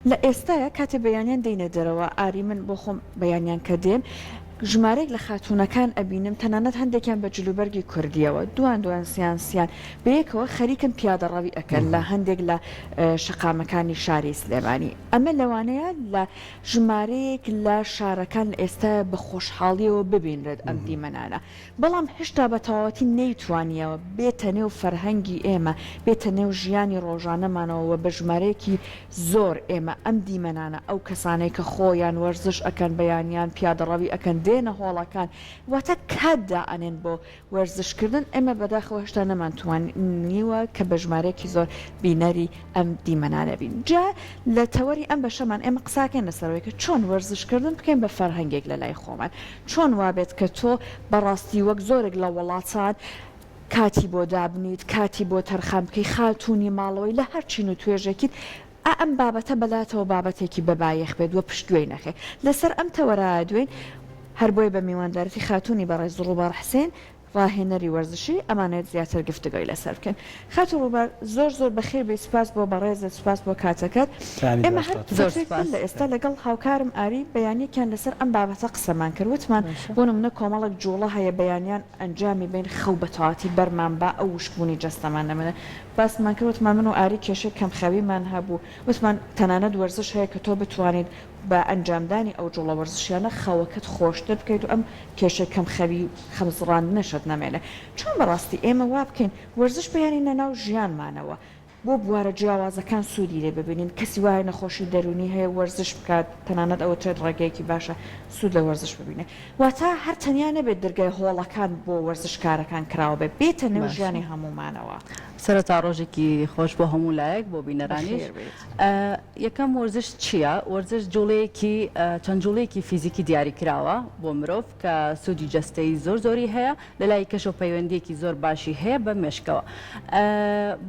لە ئێستایا کاتێ بەیانیان دێینە دەرەوە ئاری من بۆ خۆم بەیانیان کە دێم ژمارەیەک لە خاتوونەکان ئەبینم تەنانەت هەندێکیان بە جلوبەرگی کوردیەوە دوان دوان سیان سیان بەیەکەوە خەریکن پیادەڕەوی ئەکەن لە هەندێک لە شەقامەکانی شاری سلێمانی ئەمە لەوانەیە لە ژمارەیەک لە شارەکان لە ئێستایا بە خۆشحاڵیەوە ببینرێت ئەم دیمەنانە بەڵام هێشتا بە تەواوەتی نەیتوانیەوە بێتە نێو فەرهەنگی ئێمە، بێتە نێو ژیانی ڕۆژانەمانەوە و بە ژمارەیەکی زۆر ئێمە ئەم دیمەنانە، ئەو کەسانەی کە خۆیان وەرزش ئەکەن بەیانیان پیادەڕەوی ئەکەن دێنە هۆڵەکان واتە کات دائەنێن بۆ وەرزش کردن، ئێمە بەداخەوە هێشتا نەمانتوانیوە کە بە ژمارەیەکی زۆر بینەری ئەم دیمەنانە بین. جا لە تەوەری ئەم بەشەمان ئێمە قساکەین لەسەر ئەوەی کە چۆن وەرزش کردن بکەین بە فەرهەنگێک لە لای خۆمان. چۆن وابێت کە تۆ بەڕاستی وەک زۆرێک لە وڵاتان کاتی بۆ دابنیت، کاتی بۆ تەرخان بکەی، خاتوونی ماڵەوەی لە هەر چین و توێژێکیت، ئا ئەم بابەتە بەلاتەوە بابەتێکی بەبایەخ بێت و پشتگوێی نەخەی. لەسەر ئەم تەوەرە دوێین، هەر بۆیە بە میواندارەتی خاتوونی بەڕێز ڕووبار حسێن، ڕاهێنەری وەرزشی ئەمانەوێت زیاتر گفتوگۆی لەسەر بکەین. خاتوو ڕووبار زۆر زۆر بەخێر بێی سوپاس بۆ بەڕێزت سوپاس بۆ کاتەکەت. ئێمە هەر فترێک بەر لە ئێستا لەگەڵ هاوکارم ئاری بەیانیەکیان لەسەر ئەم بابەتە قسەمان کرد وتمان بۆ نمونە کۆمەڵێک جوڵە هەیە بەیانیان ئەنجامی بەین خەو بەتەواتی بەرمان با ئەو وشکبوونی جەستەمان نەمێنێت باسمان کرد وتمان من و ئاری کێشەی کەمخەویمان هەبوو وتمان تەنانەت وەرزش هەیە کە تۆ بتوانیت بە ئەنجامدانی ئەو جوڵە وەرزشیانە خەوەکەت خۆشتر بکەیت و ئەم کێشەی کەم خەوی و خەم زڕاندنەشت نەمێنێ. چۆن بەڕاستی ئێمە وا بکەین وەرزش بهێنینە ناو ژیانمانەوە بۆ بوارە جیاوازەکان سوودی لێ ببینین، کەسی وایە نەخۆشی دەروونی هەیە وەرزش بکات تەنانەت ئەوترێت ڕێگەیەکی باشە سوود لە وەرزش ببینێ. واتە هەر تەنیا نەبێت دەرگای هۆڵەکان بۆ وەرزشکارەکان کراوە بێت، بێتە نێو ژیانی هەموومانەوە. سەرەتا ڕۆژێکی خۆش بۆ هەموو لایەک بۆ بینەرانیش. یەکەم وەرزش چییە؟ وەرزش جوڵەیەکی چەند جوڵەیەکی فیزیکی دیاریکراوە بۆ مرۆڤ کە سوودی جەستەیی زۆر زۆری هەیە لەلای کەشەوە پەیوەندییەکی زۆر باشی هەیە بە مێشکەوە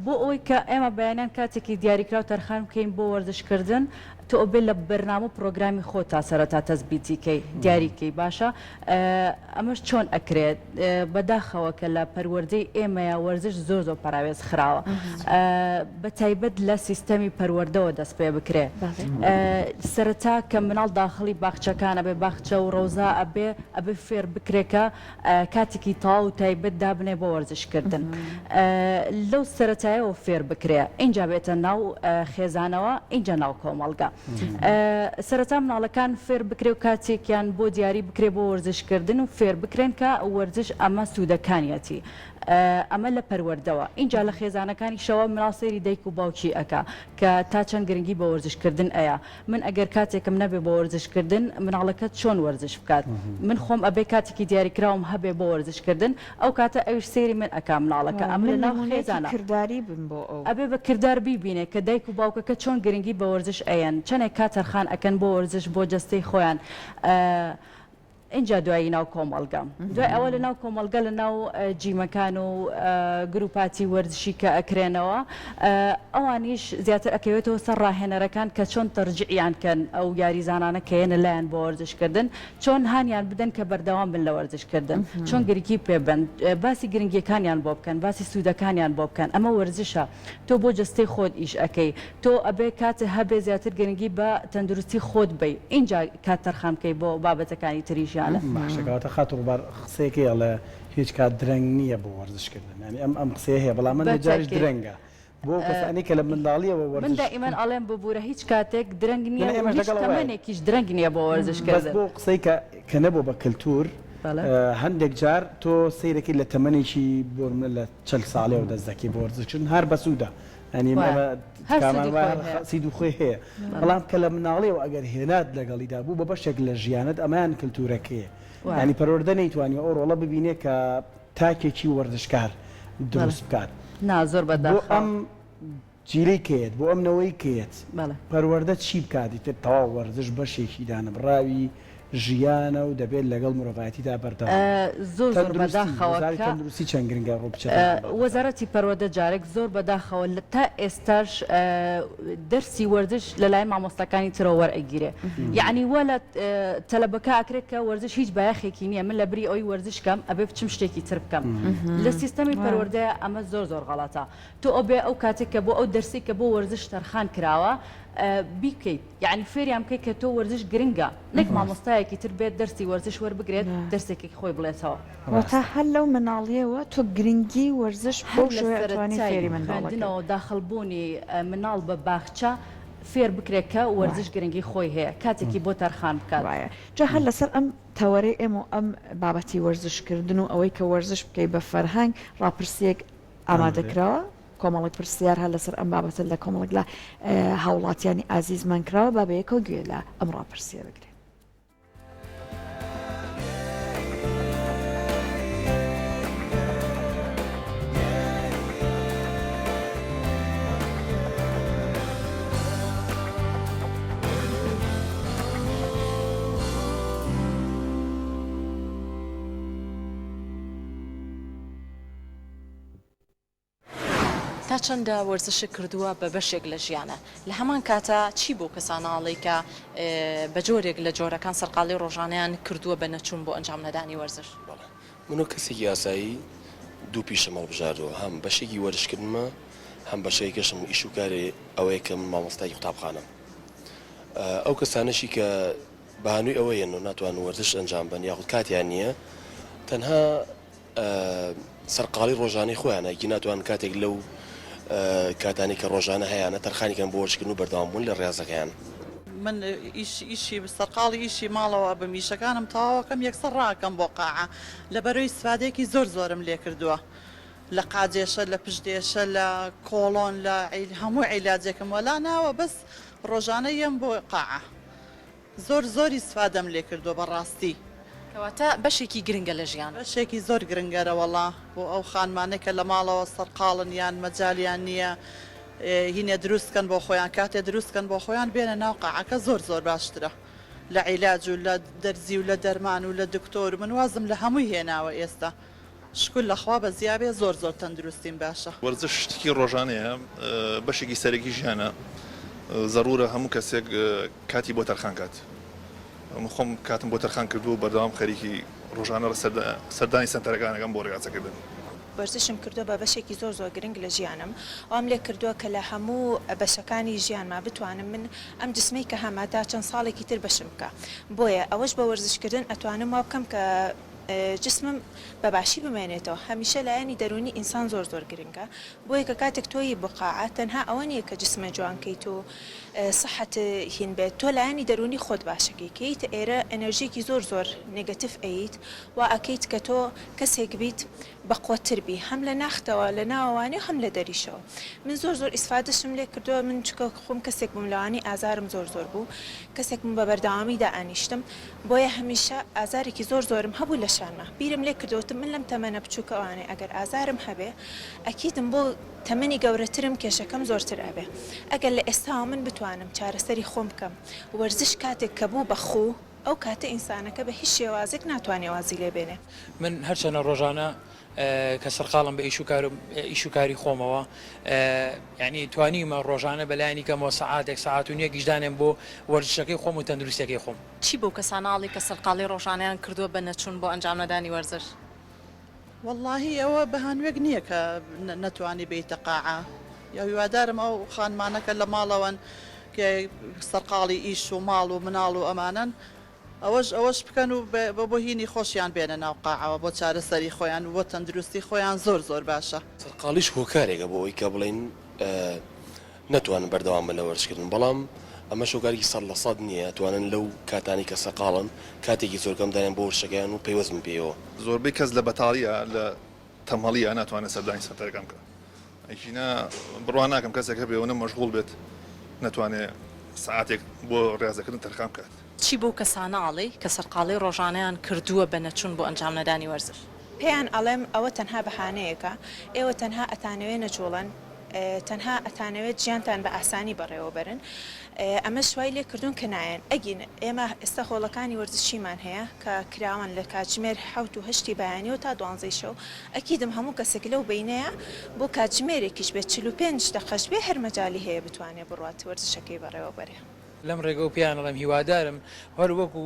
بۆ ئەوەی کە ئێمە بەیانیان کاتێکی دیاریکراو تەرخان بکەین بۆ وەرزشکردن تۆ ئەبێ لە بەرنامە و پڕۆگرامی خۆتا سەرەتا تەسبیتی کەی دیاری کەی باشە ئەمەش چۆن ئەکرێت بەداخەوە کە لە پەروەردەی ئێمەیا وەرزش زۆر زۆر پەراوێز خراوە بە تایبەت لە سیستەمی پەروەردەوە دەست پێ بکرێ سەرەتا کە مناڵ داخڵی باخچەکان ئەبێ باخچە و ڕەوزا ئەبێ ئەبێ فێر بکرێ کە کاتێکی تەواو و تایبەت دابنێ بۆ وەرزش کردن لەو سەرەتایەوە فێر بکرێ ئینجا بێتە ناو خێزانەوە ئینجا ناو کۆمەڵگا سەرەتا مناڵەکان فێر بکرێ و کاتێکیان بۆ دیاری بکرێ بۆ وەرزش کردن و فێر بکرێن کە وەرزش ئەمە سوودەکانیەتی ئەمە لە پەروەردەوە ئینجا لە خێزانەکانیشەوە مناڵ سەیری دایک و باوکی ئەکا کە تا چەند گرنگی بە وەرزش کردن ئەیا من ئەگەر کاتێکم نەبێ بۆ وەرزش کردن مناڵەکەت چۆن وەرزش بکات من خۆم ئەبێ کاتێکی دیاریکراوم هەبێ بۆ وەرزش کردن ئەو کاتە ئەویش سەیری من ئەکا مناڵەکە ئەمە من لە ناو نمونەیەکی خێزانا کرداری بم بۆ ئەو. ئەبێ بە کردار بیبینێ کە دایک و باوکەکە چۆن گرنگی بە وەرزش ئەیەن چەنێک کات تەرخان ئەکەن بۆ وەرزش بۆ جەستەی خۆیان ئینجا دوایی ناو کۆمەڵگە دوای ئەوە لە ناو کۆمەڵگە لە ناو جیمەکان و گروپاتی وەرزشی کە ئەکرێنەوە ئەوانیش زیاتر ئەکەوێتەوە سەر ڕاهێنەرەکان کە چۆن تەرجیعیان کەن ئەو یاریزانانە کە یەنە لایان بۆ وەرزش کردن چۆن هانیان بدەن کە بەردەوام بن لە وەرزش کردن چۆن گرنگی پێ بەن باسی گرنگیەکانیان بۆ بکەن باسی سوودەکانیان بۆ بکەن ئەمە وەرزشە تۆ بۆ جەستەی خۆت ئیش ئەکەی تۆ ئەبێ کاتێ هەبێ زیاتر گرنگی بە تەندروستی خۆت بەی ئینجا کات تەرخان بکەی بۆ بابەتەکانی تری ژیانت. باشە کەواتە خاتوو ڕووبار قسەیەکەی ئەڵێ هیچ کات درەنگ نییە بۆ وەرزش کردن یانی ئەم ئەم قسەیە هەیە بەڵام هەندێک جاریش بەتەکید. درەنگە بۆ ئەو کەسانەی کە لە منداڵیەوە من وەرزش دائیمەن ئەڵێم ببورە هیچ کاتێک درەنگ نا نییە و ئێمەش هیچ لەگەڵ ئەوەین تەمەنێکیش درەنگ نییە بۆ وەرزش بەس کردن. بۆ قسەی کە کە نەبووە بە کەلتور بەڵێ. هەندێک جار تۆ سەیرەکەی لە تەمەنێکی بۆ نمونە لە 40 ساڵیەوە دەست دەکەی بۆ وەرزش کردن هەر بەسوودە یانی وایە ئەمە هەر تکامان سوودی وایە خۆی هەیە. سوودی خۆی هەیە بەڵێ. بەڵام کە لە مناڵیەوە ئەگەر هێنات لەگەڵیدا بوو بە بەشێک لە ژیانت ئەمەیان کلتورەکەیە وایە. یانی پەروەردە نەیتوانیوە ئەو ڕۆڵە ببینێ کە تاکێکی وەرزشکار بەڵێ. دروست بکات نا زۆر بۆ بەداخەوە. ئەم جیلەی کەیەت بۆ ئەم نەوەی کەیەت بەڵێ. پەروەردە چی بکات ئیتر تەواو وەرزش بەشێکی دانەبڕاوی ژیانە و دەبێت لەگەڵ مرۆڤایەتیدا بەردەوام بێت. زۆر زۆر تەندروستی، بەداخەوە وەزارەتی کە تەندروستی چەند گرنگە ڕوو بچێتە ئەم بابەتە؟ وەزارەتی پەروەردە جارێک زۆر بەداخەوە تا ئێستاش دەرسی وەرزش لەلایەن مامۆستاکانی ترەوە وەرئەگیرێ یەعنی وا لە تەلەبەکە ئەکرێت کە وەرزش هیچ بایەخێکی نییە من لەبری ئەوەی وەرزش کەم ئەبێ بچم شتێکی تر بکەم لە سیستەمی پەروەردەیە ئەمە زۆر زۆر غەڵەتە تۆ ئەبێ ئەو کاتێک کە بۆ ئەو دەرسەی کە بۆ وەرزش تەرخان کراوە. بیکەیت یەعنی فێریان بکەیت کە تۆ وەرزش گرنگە نەک مامۆستایەکی تر بێت دەرسی وەرزش وەربگرێت دەرسێکی خۆی بڵێتەوە. واتا هەر لەو مناڵیەوە تۆ گرنگی وەرزش هەر بەو لە شێوەیە ئەتوانی سەرەتای فێری منداڵەکەی. خوێندنەوە داخڵ بوونی مناڵ بە باخچە فێر بکرێت کە وەرزش گرنگی خۆی هەیە کاتێکی بۆ تەرخان بکات. وایە جا هەر لەسەر ئەم تەوەرەی ئێمە و ئەم بابەتی وەرزش کردن و ئەوەی کە وەرزش بکەی بە فەرهەنگ ڕاپرسیەک ئامادە کراوە کۆمەڵێک پرسیار هەر لەسەر ئەم بابەتە لە کۆمەڵێک لە هاوڵاتیانی ئازیزمان کراوە با بەیەکەوە گوێ لە ئەم ڕاپرسیە بگرین. تا چەندە وەرزشت کردووە بە بەشێک لە ژیانە؟ لە هەمان کاتا چی بەو کەسانە ئەڵێی کە بە جۆرێک لە جۆرەکان سەرقاڵی ڕۆژانەیان کردووە بە نەچوون بۆ ئەنجام نەدانی وەرزش؟ بەڵێ من وەک کەسێکی ئاسایی دوو پیشەم هەڵبژاردووە هەم بەشێکی وەرزشکردنمە هەم بەشێکەشم ئیش و کارێ ئەوەیە کە من مامۆستایەکی قوتابخانەم ئەو کەسانەشی کە بەهانووی ئەوە یەن و ناتوانن وەرزش ئەنجام بەن یاخود کاتیان نییە تەنها سەرقاڵی ڕۆژانەی خۆیانە گی ناتوانن کاتێک لەو کاتانەی کە ڕۆژانە هەیانە تەرخانی کەن بۆ وەرزشکردن و بەردەوام بوون لە ڕیازەکەیان. من ئیش ئیشی سەرقاڵی ئیشی ماڵەوە ئەبم ئیشەکانم تەواوەکەم یەکسەر ڕاکەم بۆ قاعە لەبەرەوەی ئیسفادەیەکی زۆر زۆرم لێکردووە لە قاجێشە لە پشتێشە لە کۆڵۆن لە هەموو عیلاجێکم وەلا ناوە بەس ڕۆژانە یەم بۆ قاعە زۆر زۆر ئیسفادەم لێ کردوە بەڕاستی. کەواتە بەشێکی گرنگە لە ژیان. بەشێکی زۆر گرنگە رەوەڵا بۆ ئەو خانمانەی کە لە ماڵەوە سەرقاڵن یان مەجالیان نییە هینێ دروست کەن بۆ خۆیان کاتێ دروست کەن بۆ خۆیان بێنە ناو قاعەکە زۆر زۆر باشترە لە عیلاج و لە دەرزی و لە دەرمان و لە دکتۆر من وازم لە هەمووی هێناوە ئێستا شکور لە خوا بەزیابێ زۆر زۆر تەندروستیم باشە. وەرزش شتێکی ڕۆژانەیە بەشێکی سەرەکی ژیانە زەڕورە هەموو کەسێک کاتی بۆ تەرخان کات من خۆم کاتم بۆ تەرخان کردووە و بەردەوام خەریکی ڕۆژانە سەردانی سەنتەرەکان ئەکەم بۆ ڕیاضەکردن. وەرزشم کردووە بە بەشێکی زۆر زۆر گرنگ لە ژیانم وام لێ کردووە کە لە هەموو بەشەکانی ژیانما بتوانم من ئەم جسمەی کە هەمە تا چەند ساڵێکی تر بەشم بکا بۆیە ئەوەش بە وەرزش کردن ئەتوانم وا بکەم کە جسمم بە باشی بمێنێتەوە هەمیشە لایەنی دەروونی ئینسان زۆر زۆر گرنگە بۆیە کە کاتێک تۆ یی بۆ قاعە تەنها ئەوە نییە کە جسمە جوان کەیت و سحەت هین بێت تۆ لایەنی دەروونی خۆت باشەکەی کە ییتە ئێرە ئێنێرژیەکی زۆر زۆر negative ئەییت وا ئەکەیت کە تۆ کەسێک بیت بەقوەتر بی هەم لە ناختەوە لە ناوەوانی و هەم لە دەریشەوە من زۆر زۆر ئیسفادەشم لێ کردووە من چونکە خۆم کەسێک بووم لەوانەی ئازارم زۆر زۆر بوو کەسێک بووم بە بەردەوامی دائەنیشتم بۆیە هەمیشە ئازارێکی زۆر زۆرم هەبوو لە شانما بیرم لێ کردەوە وتم من لەم تەمەنە بچووکەوانەی ئەگەر ئازارم هەبێ ئەکیدم بۆ تەمەنی گەورەترم کێشەکەم زۆرتر ئەبێ ئەگەر لە ئێستاوە من بتوانم چارەسەری خۆم بکەم وەرزش کاتێک کە بوو بە خوو ئەو کاتە ئینسانەکە بە هیچ شێوازێک ناتوانێ وازی لێ بێنێ. من هەرچەنە ڕۆژانە کە سەرقاڵم بە ئیش و کار و ئیش و کاری خۆمەوە یانی توانیومە ڕۆژانە بە لایەنی کەمەوە سەعاتێک سەعات و نیوێکیش دانێم بۆ وەرزشەکەی خۆم و تەندروستیەکەی خۆم. چی بەو کەسانە ئەڵێی کە سەرقاڵی ڕۆژانەیان کردووە بە نەچوون بۆ ئەنجامنەدانی وەرزش؟ وەڵاهی ئەوە بەهانوێک نییە کە نەتوانی بێیتە قاعە هیوادارم ئەو خانمانە کە لە ماڵەوەن کە سەرقاڵی ئیش و ماڵ و مناڵ و ئەمانەن ئەوەش ئەوەش بکەن و بۆ هینی خۆشیان بێنە ناو قاعەوە بۆ چارەسەری خۆیان و بۆ تەندروستی خۆیان زۆر زۆر باشە. سەرقاڵیش هۆکارێکە بۆ ئەوەی کە بڵێین نەتوانن بەردەوام بن لە وەرزشکردن، بەڵام ئەمەش هۆکارێکی 100% نییە، ئەتوانن لەو کاتانەی کە سەرقاڵن کاتێکی زۆر کەم دانێن بۆ وەرزشەکەیان و پەیوەست بن پێیەوە. زۆربەی کەس لە بەتاڵییە لە تەمەڵییە ناتوانێت سەردانی سەنتەرەکان بکات، ئەگینا بڕوا ناکەم کەسێک هەبێ ئەوەنە مەشغوڵ بێت نەتوانێت سەعاتێک بۆ ڕیازەکردن تەرخان بکات. چی بەو کەسانە ئەڵێی کە سەرقاڵی ڕۆژانەیان کردووە بە نەچوون بۆ ئەنجامنەدانی وەرزش؟ پێیان ئەڵێم ئەوە تەنها بەهانەیەکە، ئێوە تەنها ئەتانەوێ نەجوڵێن، تەنها ئەتانەوێت ژیانتان بە ئاسانی بەڕێوە بەرن، ئەمەش وای لێ کردوون کە نایەن، ئەگین ئێمە ئێستا هۆڵەکانی وەرزشیمان هەیە کە کراوەن لە کاتژمێر حەوت و هەشتی بەیانیەوە تا دوانزەی شەو، ئەکیدم هەموو کەسێک لەو بەینەیا بۆ کاتژمێرێکیش بێت 45 دەقەش بێ هەر مەجالی هەیە بتوانێ بڕوات وەرزشەکەی بەڕێوە بەرێ. لەم ڕێگەوە پێیان ئەڵێم هیوادارم هەر وەکو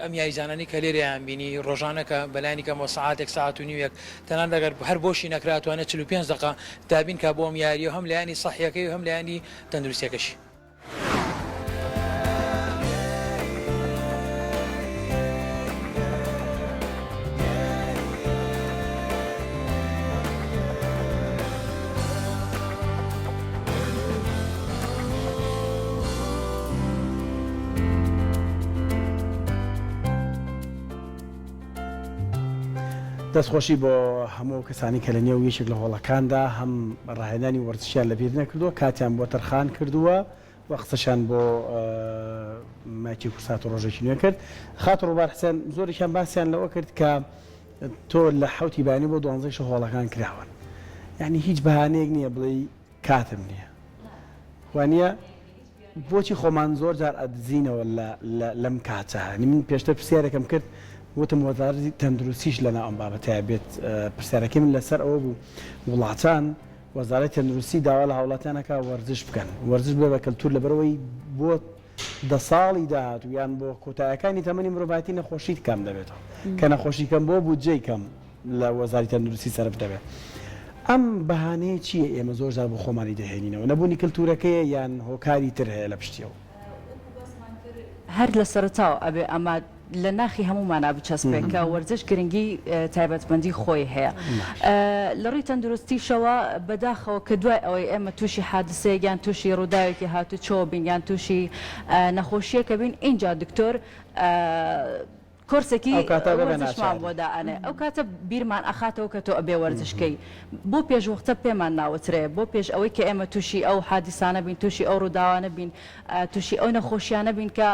ئەم یاریزانانەی کە لێرەیان بینی ڕۆژانە کە بەلایەنی کەمەوە سەعاتێک سەعات و نیوێک تەنانەت ئەگەر هەر بۆشی نەکرا ئەتوانێت 45 دەقە دابین کا بۆ ئەم یارییە و هەم لایەنی سەحیەکەی و هەم لایەنی تەندروستیەکەشی. دەستخۆشی بۆ هەموو ئەو کەسانەی کە لە نێو یەکێک لە هۆڵەکاندا هەم ڕاهێنانی وەرزشیان لەبیر نەکردووە، کاتیان بۆ تەرخان کردووە و قسەشیان بۆ مایکی کوردسات و ڕۆژێکی نوێ کرد. خاتوو ڕووبار حسێن، زۆرێکیان باسیان لەوە کرد کە تۆ لە حەوتی بەیانی بۆ دوانزەی شەو هۆڵەکان کراون. یانی هیچ بەهانەیەک نییە بڵێی کاتم نییە. وانییە؟ بۆچی خۆمان زۆر جار ئەدزینەوە لە لە لەم کاتە؟ یانی من پێشتر پرسیارێکم کرد وتم وەزارەتی تەندروستیش لەناو ئەم بابەتەیا بێت. پرسیارەکەی من لەسەر ئەوە بوو وڵاتان وەزارەتی تەندروستی داوا لە هاوڵاتیان ئەکا وەرزش بکەن، وەرزش ببێ بە کەلتور لەبەرئەوەی بۆ دە ساڵی داهاتوو یان بۆ کۆتایەکانی تەمەنی مرۆڤایەتی نەخۆشیت کەم دەبێتەوە، کە نەخۆشی کەم بۆ بودجەی کەم لە وەزاری تەندروستی سەرف دەبێت. ئەم بەهانەیە چییە ئێمە زۆر جار بۆ خۆمانی دەهێنینەوە؟ نەبوونی کەلتورەکەیە یان هۆکاری تر هەیە لە پشتیەوە؟ وەکو باسمان کرد هەر لە سەرەتاوە ئەبێ ئەمە لە ناخی هەموومانا بچەسپێ کە وەرزش گرنگی تایبەتمەندی خۆی هەیە لە ڕووی تەندروستیشەوە بەداخەوە کە دوای ئەوەی ئێمە تووشی حادسەیەک یان تووشی ڕووداوێکی هاتوچۆ بین یان تووشی نەخۆشیەکە بین ئینجا دکتۆر کۆرسێکی وەرزشمان بۆ دائەنێ ئەو کاتە بیرمان ئەخاتەوە کە تۆ ئەبێ وەرزش کەی بۆ پێشوەختە پێمان ناوترێ بۆ پێش ئەوەی کە ئێمە تووشی ئەو حادیسانە بین تووشی ئەو ڕووداوانە بین تووشی ئەو نەخۆشیانە بین کە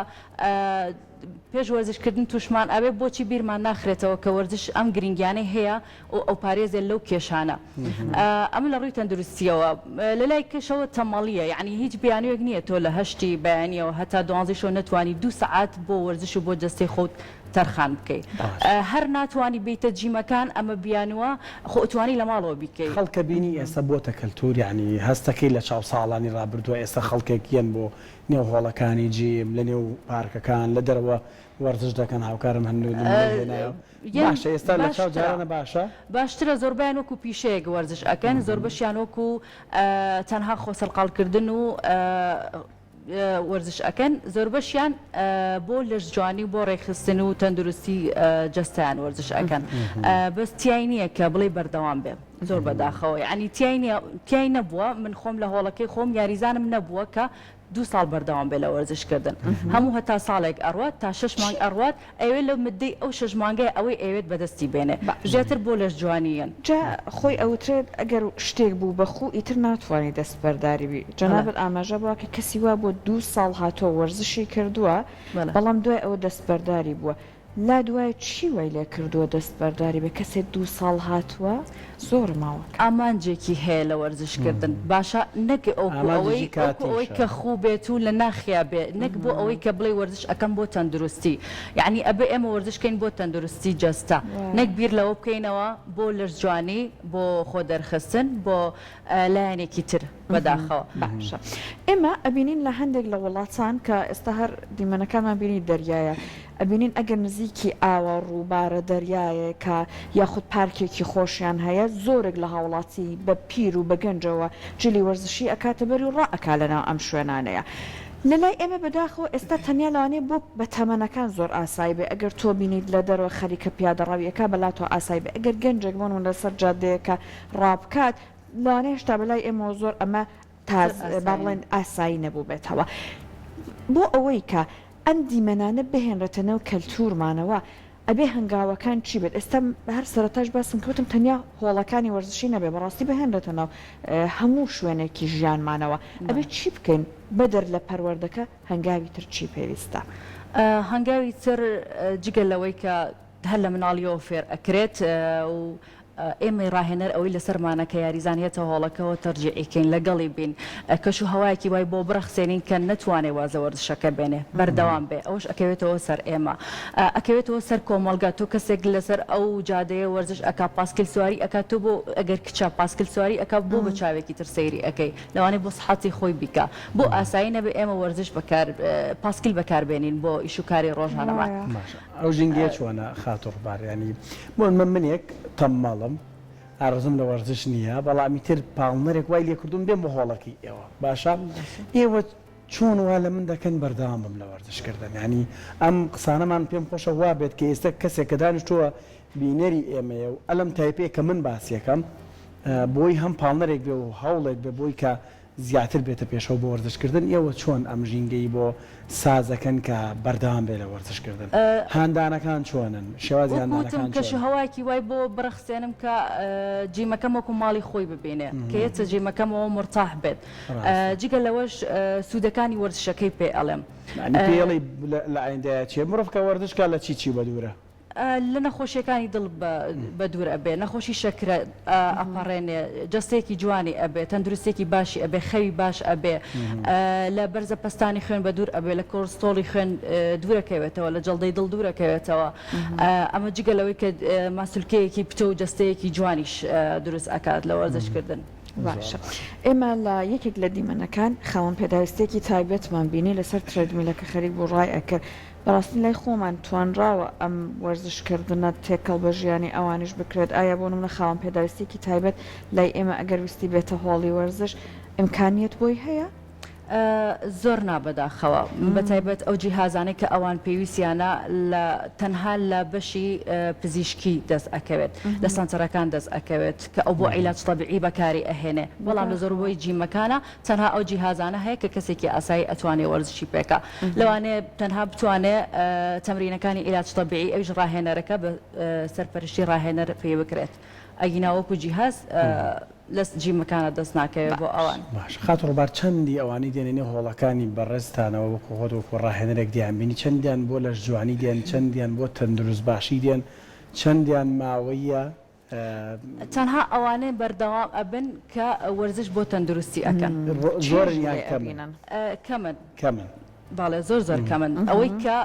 پێش وەرزش کردن توشمان ئەبێ بۆچی بیرمان ناخرێتەوە کە وەرزش ئەم گرنگیانەی هەیە و ئەوپارێزێ لەو کێشانە ئەمە لە ڕووی تەندروستیەوە لە لای کەشەوە تەمەڵیە یعنی هیچ بیانوێک نییە تۆ لە هەشتی بەیانیەوە هەتا دوانزەی شەو نەتوانی دوو سەعات بۆ وەرزش و بۆ جەستەی خۆت تەرخان بکەی هەر ناتوانی بیتە جیمەکان ئەمە بیانوە خۆ ئەتوانی لە ماڵەوە بیکەی. خەڵکە بینی ئێستا بۆتە کەلتور یعنی هەستەکەی لە چاو ساڵانی ڕابردووە ئێستا خەڵکێک یەن بۆ نێو هۆڵەکانی جیم، لە نێو پارکەکان، لە دەرەوە وەرزش دەکەن، هاوکارم هەن نموونەی هێنایەوە. باشە ئێستا لە چاو جارانە باشە؟ باشترە، زۆربەیان وەکو پیشەیەک وەرزش ئەکەن، زۆربەشیان وەکو تەنها خۆ سەرقاڵکردن و وەرزش ئەکەن، زۆربەشیان بۆ لەشجوانی و بۆ ڕێکخستن و تەندروستی جەستەیان وەرزش ئەکەن، بەس تیای نییە کە بڵێی بەردەوام بێ. زۆر بەداخەوە یانی تیای نیە تیای نەبووە من خۆم لە هۆڵەکەی خۆم یاریزانم نەبووە کە دوو ساڵ بەردەوام بێ لە وەرزش کردن هەموو هەتا ساڵێک ئەڕوات تا شەش مانگ ئەڕوات ئەیەوێت لەو مدەی ئەو شەش مانگەیە ئەوەی ئەیەوێت بەدەستی بێنێ زیاتر بۆ لەش جوانییەن. جا خۆی ئەوترێت ئەگەر شتێک بوو بە خوو ئیتر ناتوانی دەست بەرداری بی جەنابت ئاماژە بووە کە کەسی وا بووە دوو ساڵ هاتووە وەرزشی کردووە بەڵام دوای ئەوە دەست بەرداری بووە لا دوای چی وای لێ کردووە دەست بەرداری بێ کەسێ دوو ساڵ هاتووە زۆر ماوەکە. ئامانجێکی هەیە لە وەرزش کردن باشە نەک ئەوکو ئەوەی ئامانجێکی ئەوکو ئەوەی کاتیشە. کە خوو بێت و لە ناخیا بێ نەک بۆ ئەوەی کە بڵێی وەرزش ئەکەم بۆ تەندروستی یەعنی ئەبێ ئێمە وەرزش کەین بۆ تەندروستی جەستە نەک بیر لەوە بکەینەوە بۆ لەش جوانی بۆ خۆ دەرخستن بۆ لایەنێکی تر بەداخەوە. باشە ئێمە ئەبینین لە هەندێک لە وڵاتان کە ئێستا هەر دیمەنەکانمان بینی دەریایە ئەبینین ئەگەر نزیکی ئاوە ڕووبارە دەریایەکە یاخود پارکێکی خۆشیان هەیە زۆرێک لە هاوڵاتی بە پیر و بە گەنجەوە جلی وەرزشی ئەکاتە بەری و ڕائەکا لەناو ئەم شوێنانەیە لەلای ئێمە بەداخەوە ئێستا تەنیا لەوانەیە بۆ بەتەمەنەکان زۆر ئاسایی بێ ئەگەر تۆ بینیت لە دەرەوە خەریکە پیادەڕەویەکا بەلاتەوە ئاسایی بێ ئەگەر گەنجێک بۆ نمونە لەسەر جادەیەکە ڕابکات لەوانەیە هێشتا بەلای ئێمەوە زۆر ئەمە تاز با بڵێن ئاسایی نەبووبێتەوە. بۆ ئەوەی کە ئەم دیمەنانە بهێنرێتە نێو کەلتوورمانەوە ئەبێ هەنگاوەکان چی بێت؟ ئێستا هەر سەرەتاش باسم کرد وتم تەنیا هۆڵەکانی وەرزشی نەبێ بەڕاستی بهێنرێتە ناو هەموو شوێنێکی ژیانمانەوە. ئەبێ چی بکەین بەدەر لە پەروەردەکە هەنگاوی تر چی پێویستە؟ هەنگاوی تر جگە لەوەی کە هەر لە مناڵیەوە فێر ئەکرێت و ئێمەی ڕاهێنەر ئەوەی لەسەرمانە کە یاریزان یەتە هۆڵەکەوە تەرجیعی کەین لەگەڵی بین کەش و هەوایەکی وای بۆ بڕەخسێنین کە نەتوانێ واز لە وەرزشەکە بێنێ بەردەوام بێ ئەوەش ئەکەوێتەوە سەر ئێمە ئەکەوێتەوە سەر کۆمەڵگا تۆ کەسێک لەسەر ئەو جادەیە وەرزش ئەکا پاسکیل سواری ئەکا تۆ بۆ ئەگەر کچە پاسکیل سواری ئەکا بۆ بە چاوێکی تر سەیری ئەکەی لەوانەیە بۆ سحەتی خۆی بیکا بۆ ئاسایی نەبێ ئێمە وەرزش بەکار پاسکیل بەکار بێنین بۆ ئیش و کاری ڕۆژانەمان. باشە ئەو ژینگەیە چۆنە خاتوو ڕوبار یانی بۆ نمە منێک تەممەڵم ئارەزوم لە وەرزش نییە بەڵام ئیتر پاڵنەرێک وای لێکردوم بێم بۆ هۆڵەکەی ئێوە باشە ئێوە چۆن وا لە من دەکەن بەردەوام بم لە وەرزش کردن یانی ئەم قسانەمان پێم خۆشە وا بێت کە ئێستا کەسێک کە دانیشتووە بینەری ئێمەیە و ئەلم تایپەیە کە من باسیەکەم بۆی هەم پاڵنەرێک بێ و هەوڵێک بێ بۆی کە. زیاتر بێتە پێشەوە بۆ وەرزش کردن ئێوە چۆن ئەم ژینگەی بۆ سازەکەن کە بەردەوام بێ لە وەرزش کردن هاندانەکان چۆنن شێوازی وەکو وتم هاندانەکان کەش و چۆنن؟ هەوایەکی وای بۆ بڕەخسێنم کە جیمەکەم وەکو ماڵی خۆی ببینێ کە یەتە جیمەکەمەوە مورتاح بێت ڕاستە. جگە لەوەش سوودەکانی وەرزشەکەی پێ ئەڵێم. یانی پێی ئەڵێی لە ئایندەیا چیە؟ مرۆڤ کە وەرزش کا لە چی چی بەدوورە؟ لە نەخۆشیەکانی دڵ بەدوور ئەبێ، نەخۆشی شەکرە ئەپەڕێنێ، جەستەیەکی جوانی ئەبێ، تەندروستیەکی باشی ئەبێ، خەوی باش ئەبێ، لە بەرزە پەستانی خوێن بەدوور ئەبێ، لە کۆڵستۆڵی خوێن دوورەکەوێتەوە، لە جەڵدەی دڵ دوورەکەوێتەوە، ئەمە جگە لەوەی کە ماسولکەیەکی پتە و جەستەیەکی جوانیش دروست ئەکات لە وەرزشکردن. باشە ئێمە لە یەکێک لە دیمەنەکان خاوەن پێداویستیەکی تایبەتمان بینی لەسەر treadmill ەکە خەریک بوو ڕای ئەکرد بەڕاستی لای خۆمان توانراوە ئەم وەرزش کردنە تێکەڵ بە ژیانی ئەوانیش بکرێت؟ ئایا بۆ نمونە خاوەن پێداویستیەکی تایبەت لای ئێمە ئەگەر ویستی بێتە هۆڵی وەرزش ئیمکانیەت بۆی هەیە؟ زۆر نا بەداخەوە بەتایبەت ئەو جیهازانەی کە ئەوان پێویستیانە لە تەنها لە بەشی پزیشکی دەست ئەکەوێت لە سەنتەرەکان دەست ئەکەوێت کە ئەو بۆ عیلاج تەبیعی بەکاری ئەهێنێ بەڵام لە زۆربەی جیمەکانە تەنها ئەو جیهازانە هەیە کە کەسێکی ئاسایی ئەتوانێ وەرزشی پێکا لەوانەیە تەنها بتوانێ تەمرینەکانی عیلاج تەبیعی ئەویش ڕاهێنەرەکە بە سەرپەرشتی ڕاهێنەر پێی بکرێت ئەگینا وەکو جیهاز لە جیمەکانە دەست ناکەوێت بۆ ئەوان. باشە خاتوو ڕووبار چەندی ئەوانەی دێنە نێو هۆڵەکانی بەڕێزتانەوە وەکو خۆت وەکو ڕاهێنەرێک دیانبینی چەندیان بۆ لەشجوانی دێن چەندیان بۆ تەندروست باشی دێن چەندیان ماوەییە تەنها ئەوانەی بەردەوام ئەبن کە وەرزش بۆ تەندروستی ئەکەن. زۆرن یان کەمن؟ کەمن. کەمن. بەڵێ زۆر زۆر کەمن. ئەوەی کە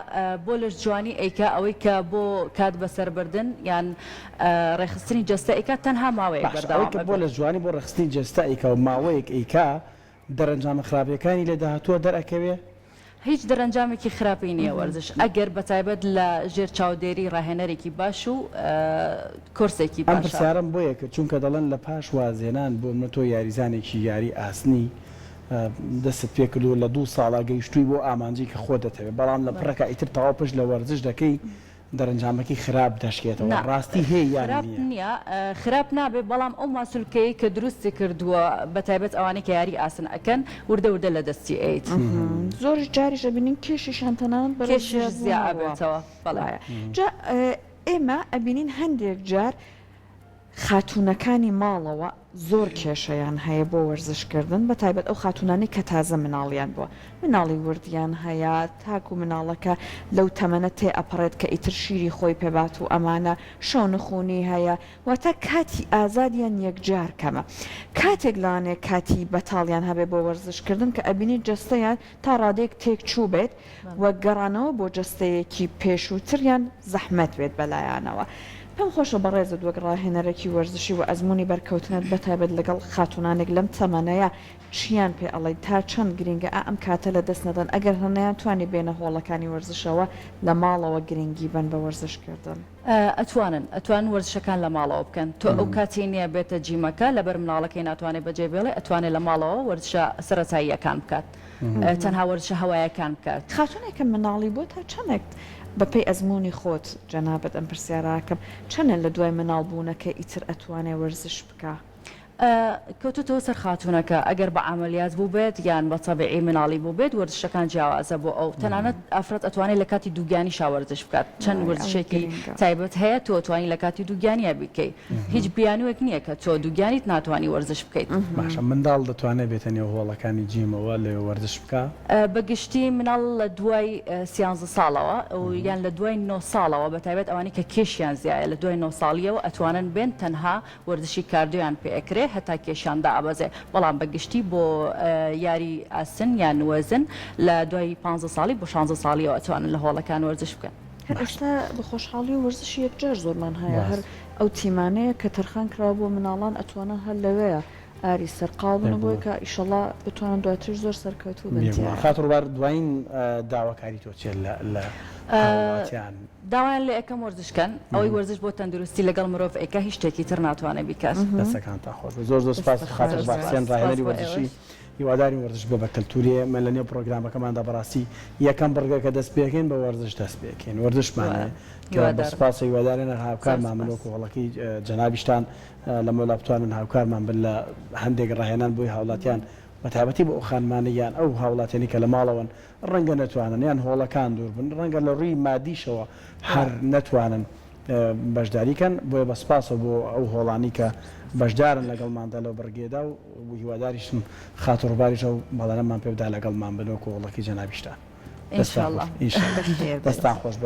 بۆ لەش جوانی ئەیکا، ئەوەی کە بۆ کات بەسەربردن یان ڕێکخستنی جەستە ئەیکا تەنها ماوەیەک باشە ئەوەی بەردەوام کە بۆ ئەبێت. لەش جوانی بۆ ڕێکخستنی جەستە ئەیکا و ماوەیەک ئەیکا دەرەنجامە خراپیەکانی لە داهاتووە دەرئەکەوێ؟ هیچ دەرەنجامێکی خراپی نییە وەرزش ئەگەر بەتایبەت لە ژێر چاودێری ڕاهێنەرێکی باش و کۆرسێکی ئەم باشە. پرسیارەم بۆیە کرد چونکە دەڵێن لە پاش وازهێنان بۆ منە تۆ یاریزانێکی یاری ئاسنی دەستت پێکردووە لە دوو ساڵا گەیشتووی بەو ئامانجەی کە خۆت دەتەوێت بەڵام لە پڕێکا ئیتر تەواو پشت لە وەرزش دەکەی دەرەنجامەکەی خراپ دەشکێتەوە نا ڕاستی هەیە یان خراپ نییە؟ نییە خراپ نابێت بەڵام ئەو ماسولکەیەی کە دروستی کردووە بەتایبەت ئەوانەی کە یاری ئاسن ئەکەن وردە وردە لە دەستی ئەیت. زۆر جاریش ئەبینین کێشیشیان تەنانەت بەرەو کێشیش زیادبوون زیا ئەڕوا. ئەبێتەوە بەڵێ. وایە جا ئێمە ئەبینین هەندێک جار خاتوونەکانی ماڵەوە زۆر کێشەیان هەیە بۆ وەرزش کردن بە تایبەت ئەو خاتوونانەی کە تازە مناڵیان بووە مناڵی وردیان هەیە تاکو مناڵەکە لەو تەمەنە تێ ئەپەڕێت کە ئیتر شیری خۆی پێ بات و ئەمانە شەونخونی هەیە واتە کاتی ئازادیان یەکجار کەمە کاتێک لەوانەیە کاتی بەتاڵیان هەبێ بۆ وەرزش کردن کە ئەبینی جەستەیان تا ڕادەیەک تێک چووبێت و گەڕانەوە بۆ جەستەیەکی پێشووتریان زەحمەت بێت بەلایانەوە. پێم خۆشە بەڕێزت وەک ڕاهێنەرێکی وەرزشی و ئەزموونی بەرکەوتنت بەتایبەت لەگەڵ خاتوونانێک لەم تەمەنەیا چیان پێ ئەڵێی تا چەند گرینگە ئا ئەم کاتە لەدەست نەدەن ئەگەر هەر نەیانتوانی بێنە هۆڵەکانی وەرزشەوە لە ماڵەوە گرینگی بەن بە وەرزش کردن؟ ئەتوانن ئەتوانن وەرزشەکان لە ماڵەوە بکەن تۆ ئەو کاتی نیە بێتە جیمەکە لەبەر مناڵەکەی ناتوانێت بەجێ بێڵێ ئەتوانێت لە ماڵەوە وەرزشە سەرەتاییەکان بکات تەنها وەرزشە هەوایەکان بکات. خاتونێک کە مناڵی بووە تا چەنێک بە پێی ئەزموونی خۆت جەنابت ئەم پرسیارە ئەکەم چەنێ لە دوای مناڵ بوونەکەی ئیتر ئەتوانێ وەرزش بکا؟ کەوتۆتەوە سەر خاتوونەکە ئەگەر بە عەمەلیات بووبێت یان بە تەبیعی مناڵی بووبێت وەرزشەکان جیاوازە بۆ ئەو تەنانەت ئافرەت ئەتوانێت لە کاتی دووگیانیشا وەرزش بکات چەند وای ئەوە وەرزشێکی گرینگە. تایبەت هەیە تۆ ئەتوانی لە کاتی دووگیانیا بیکەی هیچ بیانووێک نییە کە تۆ دووگیانیت ناتوانی وەرزش بکەیت. باشە منداڵ دەتوانێت بێتە نێو هۆڵەکانی جیمەوە لەوێ وەرزش بکا؟ بە گشتی مناڵ لە دوای سیانزە ساڵەوە یان لە دوای نۆ ساڵەوە بە تایبەت ئەوانەی کە کێشیان زیایە لە دوای نۆ ساڵیەوە ئەتوانن بێن تەنها وەرزشی کاردیۆیان پێ ئەکرێ هەتا کێشیان دائەبەزێ بەڵام بە گشتی بۆ یاری ئاسن یان وەزن لە دوای پانزە ساڵی بۆ شانزە ساڵیەوە ئەتوانن لە هۆڵەکان وەرزش بکەن. هەر ئێستا بە خۆشحاڵی و وەرزشی یەکجار زۆرمان هەیە هەر ئەو تیمانەیە کە تەرخان کراوە بۆ مناڵان ئەتوانن هەر لەوێیە ئاری سەرقاڵ بن و بۆی کە ئیشەڵا بتوانن دواتریش زۆر سەرکەوتوو بن بێگومان تیایا. خاتوو ڕووبار دوایین داواکاری تۆ چیە لە لە هاوڵاتیان؟ داوایان لێ ئەکەم وەرزش کەن ئەوەی وەرزش بۆ تەندروستی لەگەڵ مرۆڤ ئەیکا هیچ شتێکی تر ناتوانێ بیکات. دەستەکانتان خۆش بێت زۆر زۆر سوپاس دەستت خۆش خاتوو ڕووبار سوپاس حسێن سوپاس ڕاهێنەری بۆ وەرزشی ئێوەش. هیوادارین وەرزش بێ بە کەلتوری ئێمە لە نێو پڕۆگرامەکەماندا بەڕاستی یەکەم بڕگە کە دەست پێکەین بە وەرزش دەست پێکەین وەرزشمان هەیە کە بە هیوادارم. سوپاسەوە هیوادارین هەر زۆر هاوکارمان بن سوپاس. وەکو هۆڵەکەی جەنابیشتان لەمەولا بتوانن هاوکارمان بن لە هەندێک ڕاهێنان بۆی هاوڵاتیان. بە تایبەتی بۆ ئەو خانمانەی یان ئەو هاوڵاتیانەی کە لە ماڵەوەن ڕەنگە نەتوانن یان هۆڵەکان دوور بن ڕەنگە لە ڕووی مادیشەوە هەر نەتوانن بەشداری کەن بۆیە بە سپاسەوە بۆ ئەو هۆڵانەی کە بەشدارن لەگەڵماندا لەو بڕگەیەدا و هیواداریشم خاتوو ڕووباریش ئەو بەڵێنەمان پێ بدا لەگەڵمان بن وەکو هۆڵەکەی جەنابیشتان. ان شاء اللە. دەستان خۆش. ان شاء اللە. دەستان خۆش بێ.